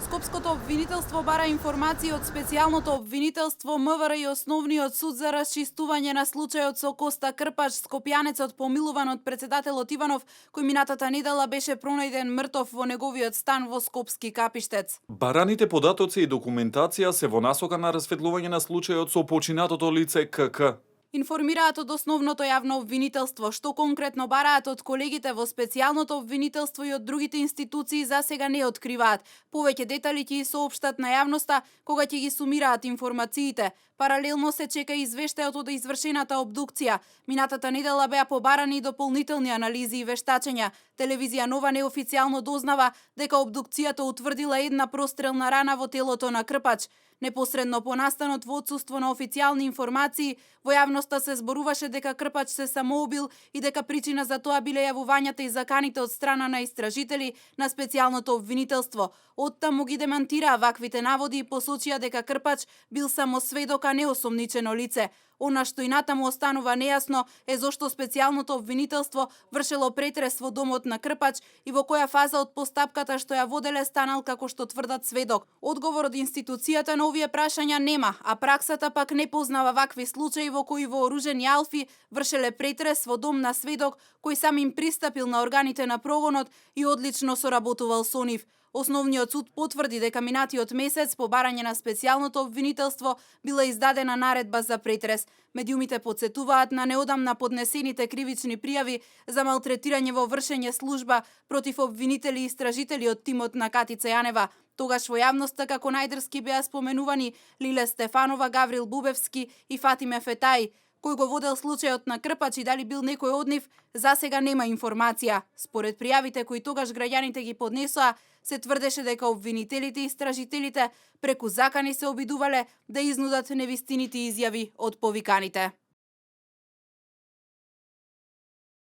Скопското обвинителство бара информации од специјалното обвинителство МВР и Основниот суд за расчистување на случајот со Коста Крпач, скопјанецот помилуван од председателот Иванов, кој минатата недела беше пронајден мртов во неговиот стан во Скопски Капиштец. Бараните податоци и документација се во насока на расветлување на случајот со починатото лице КК. Информираат од Основното јавно обвинителство, што конкретно бараат од колегите во специјалното обвинителство и од другите институции засега не откриваат. Повеќе детали ќе ги соопштат на јавноста кога ќе ги сумираат информациите. Паралелно се чека извештајот од извршената обдукција. Минатата недела беа побарани и дополнителни анализи и вештачења. Телевизија Нова неофицијално дознава дека обдукцијата утврдила една прострелна рана во телото на Крпач. Непосредно по настанот во отсуство на официјални информации, во јавноста се зборуваше дека Крпач се самоубил и дека причина за тоа биле јавувањата и заканите од страна на истражители на специјалното обвинителство. Оттаму ги демантираа ваквите наводи и посочија дека Крпач бил само сведок, а не осомничено лице. Она што и натаму останува нејасно е зошто специјалното обвинителство вршело претрес во домот на Крпач и во која фаза од постапката што ја воделе станал како што тврдат сведок. Одговор од институцијата на овие прашања нема, а праксата пак не познава вакви случаи во кои вооружени алфи вршеле претрес во дом на сведок кој сам им пристапил на органите на прогонот и одлично соработувал со нив. Основниот суд потврди дека минатиот месец по барање на специјалното обвинителство била издадена наредба за претрес. Медиумите подсетуваат на неодамна поднесените кривични пријави за малтретирање во вршење служба против обвинители и истражители од тимот на Катица Јанева. Тогаш во јавноста како најдрски беа споменувани Лиле Стефанова, Гаврил Бубевски и Фатиме Фетаи. Кој го водел случајот на Крпач и дали бил некој од нив, засега нема информација. Според пријавите кои тогаш граѓаните ги поднесоа, се тврдеше дека обвинителите и истражителите преку закани се обидувале да изнудат невистините изјави од повиканите.